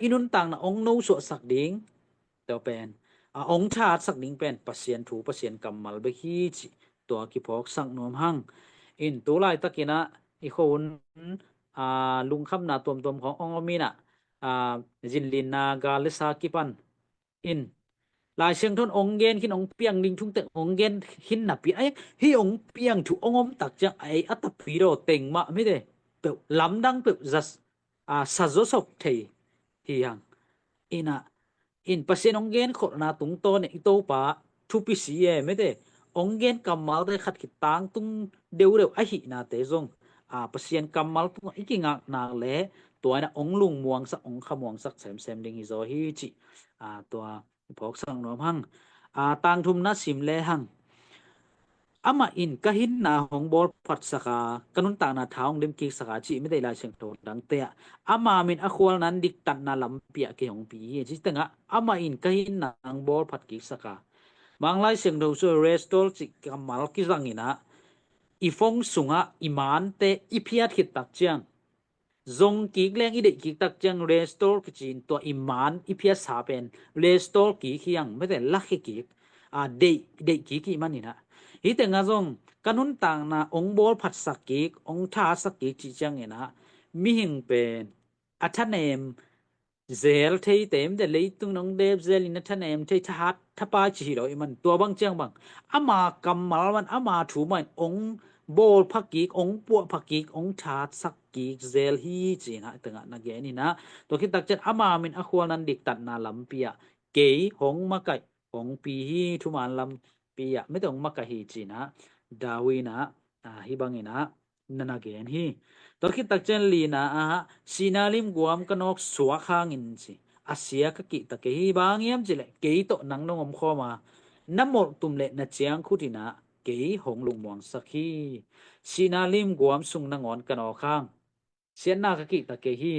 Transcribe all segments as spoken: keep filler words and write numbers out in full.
i nuntakna hong nosuahsak ding, tua pen, a hong thahatsak ding pen Pasian thu, Pasian kammal bek hi cih tua kiphawksak nuam hang. In tu laitakin ah i khuahun, a, lungkhamna tuamtuam khawng hong om in ah, a, zinlinna gal le sa kipan in Lai Siangtho in hong gen khin, hong piang ding thu teng hong gen khin napi, a, hih hong piang thu hong om tak ciang a, ei a tapidaw teng mah mite peuh, lamdang peuh zat, a, sa zawsop thei hi hang. In ah, in Pasian hong genkholhna tungtawn in i Topa thupi si e, mite hong gen kammalte khat khit tangtung deudeuh ahihnate zong, a, Pasian kammal tungah i kingakna le tua in ah hong lungmuangsak, hong khamuangsak semsem ding hi zaw hi cih, a, tua phawksak nuam hang. A, tangthumna sim le hang. Amah in ka hinna hong bawlphatsak a, ka nuntakna tha hong dimkiksak a cih mite Lai Siangtho dangte ah, ama min a khualna in diktatna lampi ah kei hong pi hi. Cih tengah amah in ka hinna hong bawlphat kiksak a, Mang Lai Siangtho sung restore cih kammal kizang in ah, i phone sungah i mante i phiat khit tak ciang, zong kik leng i deih kik tak ciang restore kici in tua i man i phiatsa pen restore kik hi hang, mite lakhia kik, a, deih, deih kik hi man in ah. Hih tengah zong ka nuntakna hong bawlphatsak kik, hong thahatsak kik cih ciangin ah, mihing pen a thanem zel theite, mite leitung in hong dep zel in a thanem thei, thahat, thapai cih hi lo i man, tua bang ciang bang, ama kammal man, ama thu man hong bawlpha kik, hong puahpha kik, hong thahatsak kik zel hi ci-in ah tengah na gen in ah, tua khit tak ciang ama min a khualna in diktatna lampi ah kei hong makaih, hong pi hi, thuman lampi ah mite hong makaih hi ci-in ah David in ah, a, hih bangin ah na na gen hi. Tua khit tak ciang lina ah, sihna limguam ka nawk suak hangin ci, a sia ka kihta kei hi. Bang hang hiam cih leh kei tawh nang nong omkhawm a, na molhtum le na ciangkhut in ah kei hong lungmuangsak hi. Sihna limguam sung nangawn ka nawk hang, siatna ka kihta kei hi.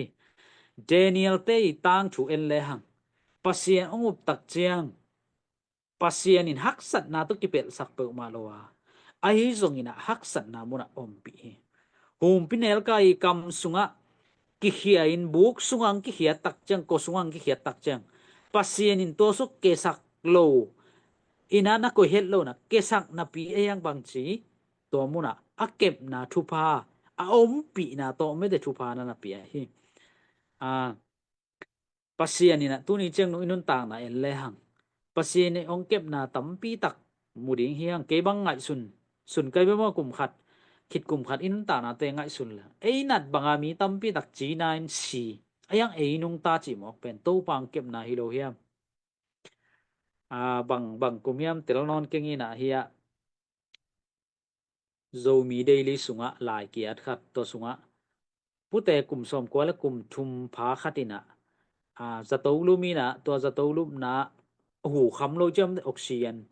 Daniel-te i tangthu en le hang, Pasian hong up tak ciang Pasian in haksatna tawh kipelhsak peuhmah lo a, ahi zongin ah haksatna munah ompih hi. Humpinelkai i kam sungah kikhia in, buk sungah hong kikhia tak ciang, kua sungah hong kikhia tak ciang, Pasian in tua suk kesak lo in ah, na koih het lo in ah kesak napi a hiang bangci, tua munah a kepna thupha, a ompihna tawh mite thupha na na pia hi. A, Pasian in ah tuni ciang nung i nuntakna en le hang, Pasian in hong kepna tampi tak mu ding hi hang. Kei bang ngaihsun, sun kai bia maw, kum khat khit kum khat i nuntaknate ngaihsun le, ei nat banga mi tampi tak cina in si a hiang, ei nungta cih mawk pen Topa hong kepna hi lo hiam? A, bang, bang kum hiam tel nawn keng in ah, hi ah Zomi Daily sungah lai ki-at khat, tua sungah pute kum sawmkua le kum thum pha khat in ah, a, zato lum in ah, tua zato lupna ah hu kham lo ciang oxygen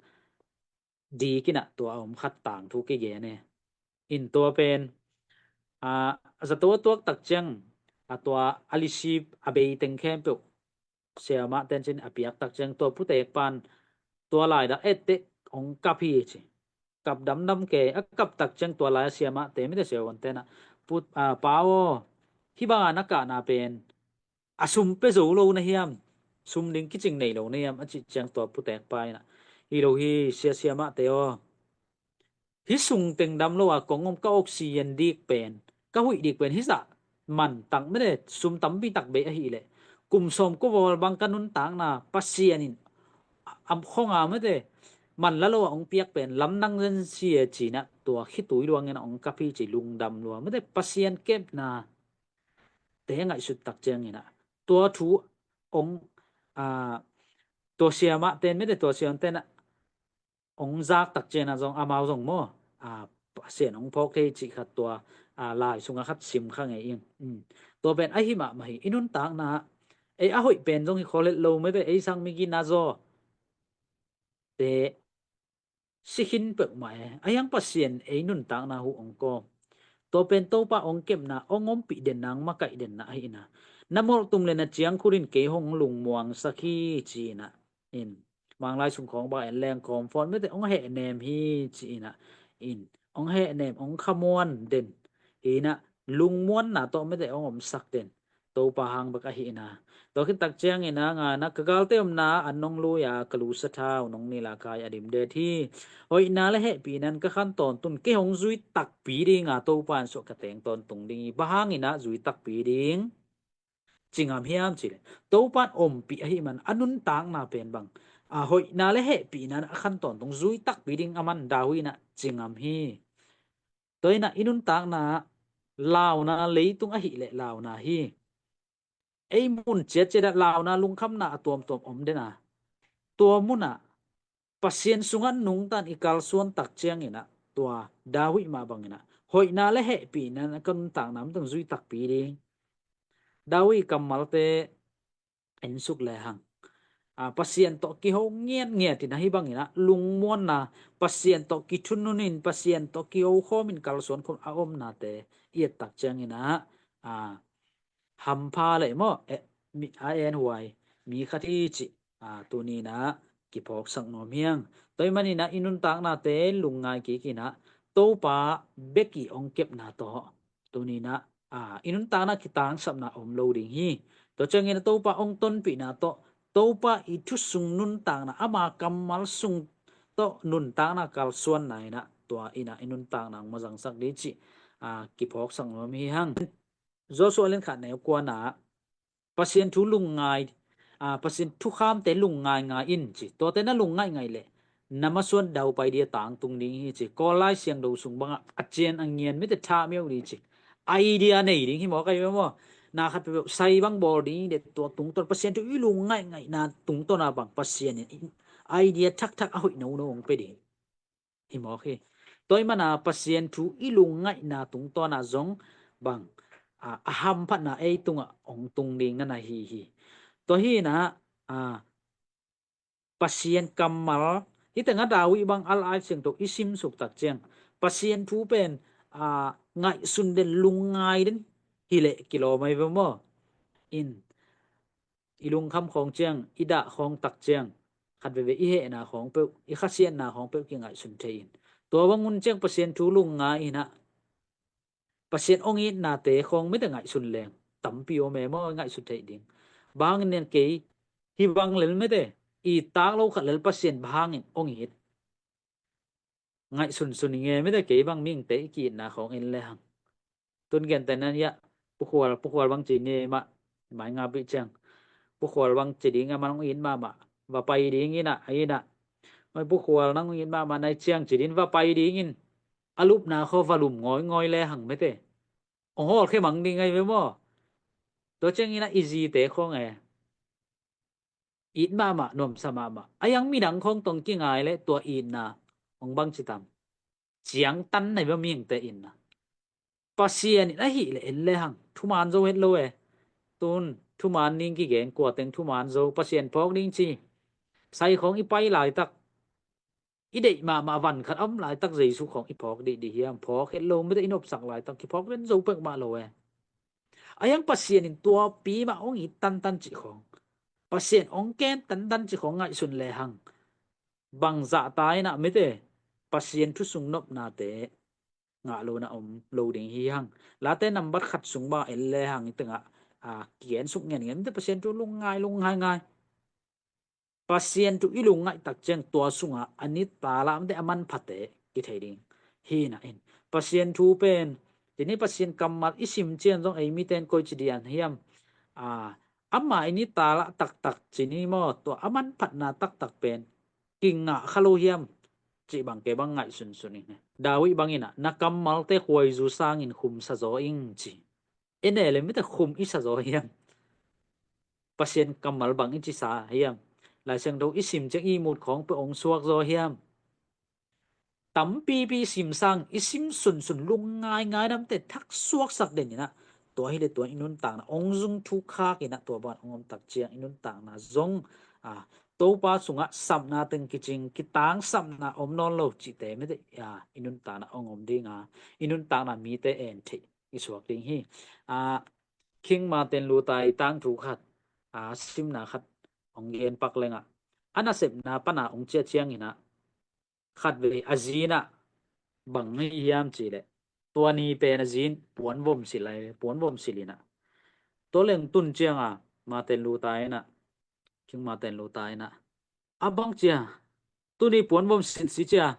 dik in ah tua a om khat tangthu kigen e. In tua pen, a, zato a tuak tak ciang, a, tua a lisip a bei teng khempeuh siamahte in cin a piak tak ciang, tua putek pan tua lai dak etteh hong kap hi ci. Kap damdam kei, a kap tak ciang tua lai a siamahte, mite siavuante in ah, put, a, pa aw, hih banga na kahna pen a sum pia zo lo na hiam? Sum ding kicing nei lo na hiam? A cih ciang tua putek pa in ah, hi lo hi, sia, siamahte aw, hih sung teng dam lo a kong om, ka oxygen dik pen, ka huih dik pen hih zah man tak mite, sum tampi tak bei ahih leh, kum sawmkua val bang ka nuntakna Pasian in a, a khong a mite man la lo a hong piak pen lamdang zen si e ci-in ah tua khitui luang in ah hong kap hi ci, lungdam lua, mite Pasian kepna te ngaihsut tak ciangin ah, tua thu hong, a, tua siamahte in, mite tua siamahte in ah hong zak tak ciangin ah zong amau zong maw, a, Pasian hong phawk thei cih khat tua, a, lai sungah khat sim kha ngei ing. Um. Tua pen ahi mahmah hi. I nuntakna ah ei a hoih pen zong hi khol het lo, mite ei sang migina zaw te si khin peuhmah e. A hiang Pasian ei nuntakna huh hong kawm. Tua pen Topa hong kepna, hong ompih denna, hong makaih denna ahi in ah, na molhtum le na ciangkhut in kei hong lungmuangsak hi ci-in ah. In, Manglai sung khawng bang en leng comfort, mite hong hehnem hi ci-in ah. In, hong hehnem, hong khamuan den hi in ah, lungmuanna tawh mite hong omsak den. Topa hang bek ahi ina. Tua khit tak ciangin a ngana, ka galte omna an nong lui a, ka lusa thau nong nilh a, kai a dim det hi. Hoihna le hehpihna in ka khan tawntungin kei hong zui takpi ding a, Topa in sua ka teng tawntung ding hi. Bang hangin a zui takpi ding ci ngam hiam cih leh, Topa in ompih ahih man a nuntakna pen bang, a hoihna le hehpihna in a khan tawntung zui takpi ding a man David in a ci ngam hi. Tua hi in a i nuntakna launa, leitung ahih leh launa hi. Ei mun ciatciat ah launa, lungkhamna a tuamtuam om den a, tua mun ah Pasian sungah nungta in i kalsuan tak ciangin a, tua David mah bangin a hoihna le hehpihna in ka nuntakna om teng zui takpi ding. David kammalte en suk lehang, a, Pasian tawh kiho ngiatngiat in a, hih bangin a lungmuanna, Pasian tawh kithunun in, Pasian tawh kiho khawm in kalsuan khawm a omnate i et tak ciangin a, a, hampha leh maw, eh, mi, a en huai mi khat hi cih, a, tuni in a kiphawksak nuam hi hang. Tua ahih manin a i nuntaknate lungngai kik in a, Topa bek i hong kepna tawh tuni in a, a, i nuntakna kitangsapna om lo ding hi. Tua ciangin a Topa hong tonpihna tawh, Topa i thu sung nuntakna, ama kammal sung tawh nuntakna kalsuanna in a, tua in a i nuntakna hong mawhzangsak ding cih, a, kiphawksak nuam hi hang. Joshua lian khat neu kua na, Pasian thu lungngai, a, Pasian thukhamte lungngaingai in ci. Tuate na lungngaih ngaih leh na masuan daupai ding a tangtung ding hi ci. Kawl Lai Siangtho sung bangah a cian a ngian mite tha miau ding ci. Idea nei ding hi mawk ahi ve maw. Na khat peuhpeuh sai bang bawl ding hi leh tua tungtawn Pasian thu i lungngaih ngaihna tungtawn a bang Pasian in idea thakthak a hoih nono hong pia ding hi mawk hi. Tua ahih man a Pasian thu i lungngaihna tungtawn a zong bang, a, a hamphatna ei tungah hong tung ding na na hi hi. Tua hi in a, a, Pasian kammal, hih tengah David bang a Lai Siangtho i sim suk tak ciang, Pasian thu pen, a, ngaihsun den, lungngai den hi leh kilawm ahi ve maw. In, i lungkham khawng ciang, i dah khawng tak ciang, khat veve i hehna khawng peuh, i khasiatna khawng peuh kingaihsun thei in. Tua bang hun ciang Pasian thu lungngai in a, Pasian hong itnate khawng mite ngaihsun leng tampi om e maw, ngaihsun theih ding. Bang hangin kei hih bang lel mite, it tak lo khat lel Pasian bang hangin hong it. Ngaihsunsun ing e mite, kei bang mihingte i ki-itna khawng en lehang. Tun gentehna in a, Pu Khual, Pu Khual bang ci ni mah, mai nga pih ciang. Pu Khual bang ci ding a, man hong it mahmah. Va pai ding in a, a in a. Oi Pu Khual, nang hong it mahmah nai ciang ci ding, va pai ding in. A lupna khaw va lum ngawingawing lehang mite, hong hawlkhia mang ding ahi ve maw. Tua ciangin a i zite khawng e, it mahmah, nuamsa mahmah. A iang midang khawng tawh kingai leh tua itna hong bang ci tam. Ciangtan na hi ve mihingte itna. Pasian in ahih leh en lehang, thuman zo het lo e. Tun thuman ding kigen, kua teng thuman zo, Pasian phawk ding ci. Sai khawng i pai laitak, i deih mahmah van khat a om laitak Jesu khawng i phawk dih dih hiam? Phawk het lo, mite i nopsak laitak kiphawk den zo peuhmah lo e. A iang Pasian in tuapi mah hong it tantan cih khawng, Pasian hong kem tantan cih khawng ngaihsun lehang, bang zahta in a mite, Pasian thu sung nopnate ngah lo na om lo ding hi hang. Late nambat khat sung bang en lehang, hih tengah, a, kigen suk ngianngian, mite Pasian thu lungngai, lungngaingai. Pasian thu i lungngaih tak ciang tua sungah a nitak lamte, a manphate kithei ding hi na in. Pasian thu pen, ci ni, Pasian kammal i sim ciang zong ei mite in koi ci dian hiam? A, ama i nitak taktak ci ni maw, tua a manphatna taktak pen kingah kha lo hiam? Cih bang kei bang ngaihsunsun ing e. David bang in a, na kammalte khuaizu sangin khum sa zaw ing ci. E ne le mite khum i sa zaw hiam? Pasian kammal bang i ci sa hiam? Lai Siangtho i sim ciang ihmut khawng peuh hong suak zaw hiam? Tampipi i sim sang, i sim sunsun, lungngaingai, namte thak suaksak den in a, tua hi leh tua i nuntakna hong zung thuk khak in a, tua bang hong om tak ciang i nuntakna zong, a, Topa sungah sapna teng kicing, kitangsapna om nawn lo cihte mite, a, i nuntakna hong om ding a, i nuntakna mite en theih i suak ding hi. A, King Martin Luther i tangthu khat, a, simna khat hong gen pak leng a, a nasepna pan a hong ciah ciangin a, khatvei a zi in a bang hi hiam cih leh, tua ni pen a zi in puanvom silh lai, puanvom silh in a, Tua leng tun cianga Martin Luther inah, King Martin Luther inah, a bang cia, tuni puan bom sin si cia,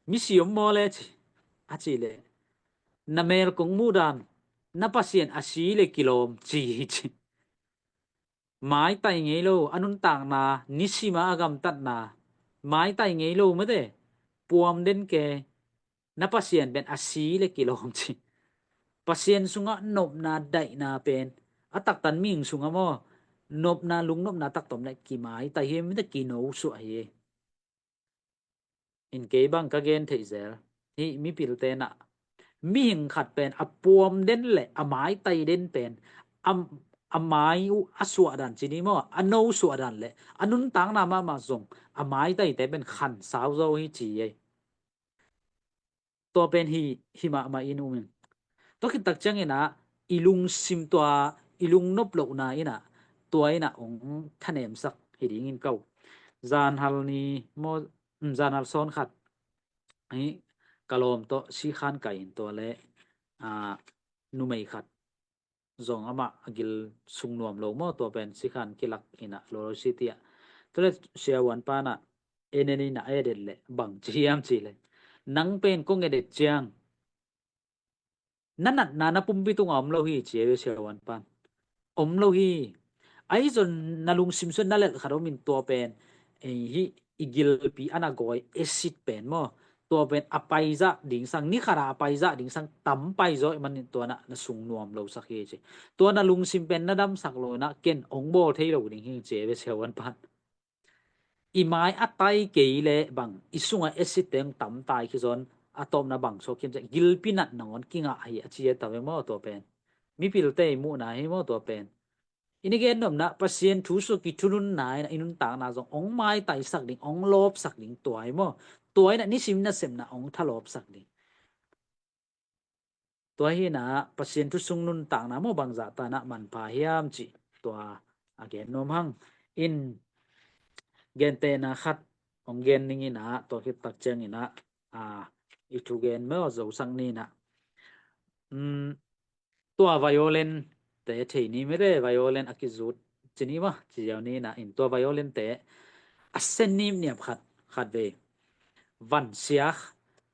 misi om maw le ci, a ci le, na mel kong muh dan, na Pasian a si le kilawm ci hi ci. Maitai ngei lo, a nuntakna, nisima a gamtatna, maitai ngei lo mate, puam den ke, na Pasian pen a si le kilawm ci. Pasian sungah nopna daihna pen a taktan mihing sungah maw, nopna, lungnopna taktom le kimaitai hi, mite kino suah hi. In kei bang ka gen theih zel, hih mipilte nah, mihing khat pen a puam den le a maitai den pen a, a mai uh a suah dan ci ni maw, a no suah dan le a nuntakna mahmah zong a maitaite pen khansau zo hi ci ei. Tua pen hi, hi mahmah in um in. Tua khit tak ciangin ah i lungsim tua, i lungnop lohna in ah, tua in ah hong thanemsak hi dingin ka uh. Zanhal ni maw, um, zanhal sawn khat hi, ka lawm tawh sikhan kai in tua le, ah, numei khat zong amah a gil sung nuam lo maw, tua pen sikhan kilak in ah, lo lo si tiah. Tua le siavuan pan ah, en en in ah a edet le bang ci hiam ci le, nang pen kong edet ciang na natna na pumpi tungah om lo hi ci ei ve siavuan pan. Om lo hi. Ahi zong na lungsim sungah na lelh khat om in tua pen, eh, hih i gilpi a na gawi acid pen maw, tua pen a paizah ding sang, ni khat a a paizah ding sang tam paizaw ahih manin tua na, na sung nuam lo sak hi ci. Tua na lungsim pen na damsak lo in ah ken hong bawl thei lo ding hi ci ei ve siavuan pan. I mai a tai kei le bang, i sungah acid te hong tam tai khi zong a tawpna bang suak hiam ci, gilpi nat nangawn kingah hi a ci a ta ve maw tua pen. Mipilte i muhna hi maw tua pen. I na gen nopna, Pasian thu suk i thununna in ah i nuntakna zong hong maitaisak ding, hong lawpsak ding tua hi maw. Tua in ah nisim nasepna hong thalawpsak ding. Tua hi in ah Pasian thu sung nuntakna maw bangzah ta in ah manpha hiam cih tua a gen nuam hang. In gentehna khat hong gen ning in ah, tua khit tak ciangin ah, a, i thugen maw zosak ni in ah. Um, tua violin te thei ni mete, violin a kizut ci ni maw, ci ziau ni in ah, in tua violin te a sen nipniap khat, khat ve. Van siak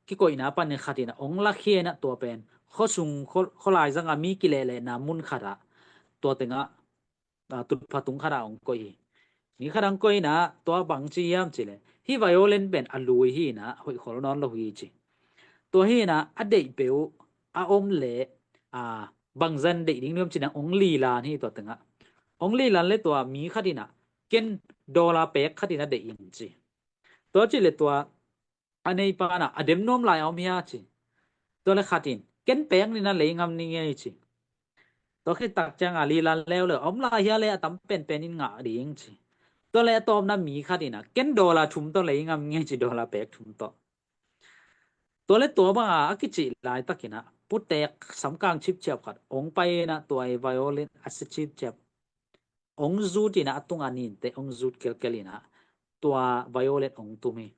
kikoihna panin khat in ah hong lakhia in ah tua pen khuasung, khua, khualai zangah mi kilehlehna mun khatah, tua tengah, a, tutpha tung khatah hong koih hi. Mi khat hong koih in ah tua bang ci hiam ci le, hih violin pen a lui hi in ah hoih khol nawn lo hi ci. Tua hi in ah a deih peuh a om le, a, bangzah in deih ding nuam ci in ah hong lilan hi tua tengah. Hong lilan le tua mi khat in ah ken dollar pek khat in ah deih ing ci. Tua ci le tua a neipa in ah a dem nuam lai a om hia ci. Tua le khat in ken pek ning a lei ngam ning ei ci. Tua khit tak ciang a lilan leuleu a om lai hia le a tam penpen in ngah ding ci. Tua le a tawpna mi khat in ah ken dollar thum tawh lei ngam ning ei ci, dollar pek thum tawh. Tua le tua bang a a kicih laitak in ah putek samkang cipciap khat hong pai in ah tua i violin a sia cipciap hong zut in ah a tungah ninte hong zut kelkel in ah tua violin hong tum hi.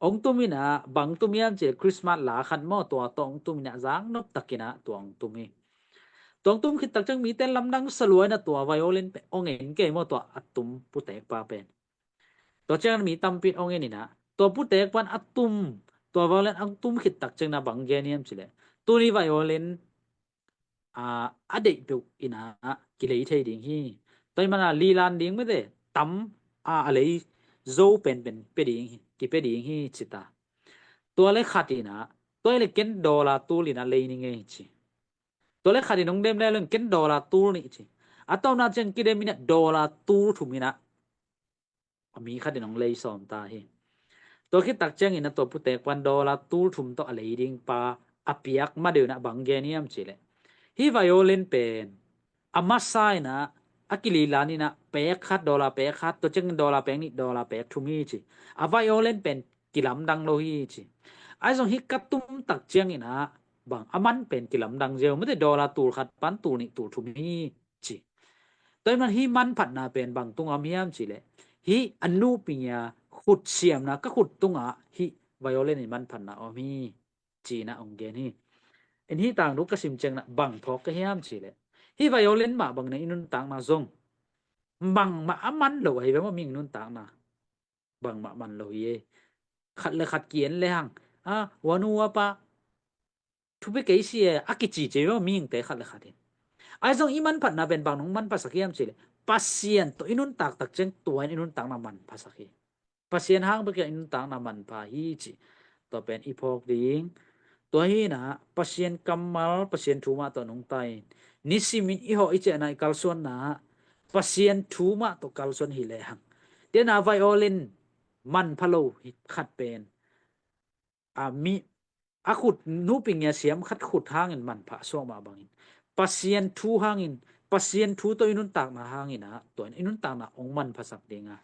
Hong tum in ah bang tum hiam ci le Christmas la khat maw, tua tawh hong tum in ah zaknop tak in ah tua hong tum hi. Tua hong tum khit tak ciang mite lamdang sa lua in ah tua violin pen hong en kei maw, tua a tum putekpa pen. Tua ciang mi tampi in hong en in ah tua putekpa in a tum, tua violin a tum khit tak ciang in ah bang gen hiam ci le, tuni violin a, a deih peuh in ah kilei thei ding hi. Tua ahih manin lilan ding mete tam a, a lei zo penpen pia ding hi, kipia ding hi ci ta. Tua le khat in ah, tua hi le ken dollar tul in ah lei ning ei ci. Tua le khat in hong dem le leng ken dollar tul nih ci. A tawpna ciang kidem in ah dollar tul thum in ah a mi khat in hong lei sawm ta hi. Tua khit tak ciangin ah tua putekpa in dollar tul thum tawh a lei dingpa a piak ma deuh in ah bang gen hiam ci le, hih violin pen a masa in ah a kililan in ah pek khat, dollar pek khat, tua ciangin dollar pek nih, dollar pek thum hi ci. A violin pen kilamdang lo hi ci. Ahi zong hih ka tum tak ciangin ah bang a man pen kilamdang ziau mete, dollar tul khat pan tul nih tul thum hi ci. Tua ahih manin hih manphatna pen bang tungah om hiam ci le, hih a nupi a khut siamna ka khut tungah hih violin in manphatna om hi ci in ah hong gen hi. In hih tangthu ka sim ciang in ah bang phawk ka hiam ci le, Hih violin mah bangin i nuntakna zong bangmah a man lo ahi ve maw, mihing nuntakna. Bangmah man lo hi e. Khat le khat ki-en le hang, a, wanu wapa thupi kei si e, a kici ci ve maw, mihingte khat le khat in. Ahi zong i manphatna pen bang nong manphasak hiam cih leh, Pasian tawh i nuntak tak ciang tua in i nuntakna manphasak hi. Pasian hang bek i nuntakna manpha hi cih tua pen i phawk ding. Tua hi inah Pasian kammal, Pasian thu mah tawh nungta in, nisimin i hawh i ciahna, i kalsuanna ah Pasian thu mah tawh kalsuan hi lehang, tua inah violin manpha lo hi khat pen, a, mi, a khut, nuping a siam khat khut hangin manpha suak mah bangin, Pasian thu hangin, Pasian thu tawh i nuntakna hangin ah tua in i nuntakna hong manphasak ding a,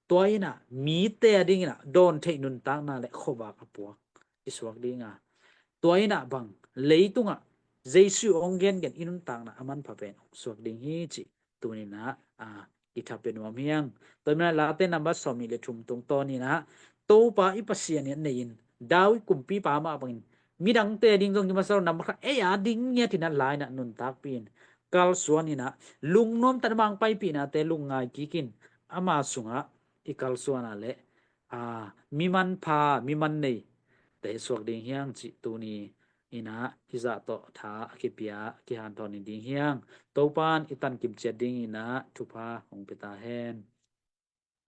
tua inah mite a dingin ah dawn theih nuntakna le khuavak a puak i suak ding a, tua inah bang leitungah Jesu hong gengen i nuntakna a manpha pen hong suak ding hi cih tuni inah, a, i thapia nuam hi hang. Tua hi inah Late number sawmnih le thum tungtawn inah, Topa i Pasian in nei in, David kumpipa mah bangin, midangte ding zong hi masa lo, nambat khat ei a ding ngiat inah la inah nuntakpih in, kalsuan inah, lungnuam tak mah hong paipihnate lungngai kik in, ama sungah i kalsuan a leh, a, mi manpha, mi man neite suak ding hi hang cih tuni inah hih zah tawh tha a kipia, kihanthawn in ding hi hang. Topa in i tankim ciat ding inah thupha hong pia ta hen.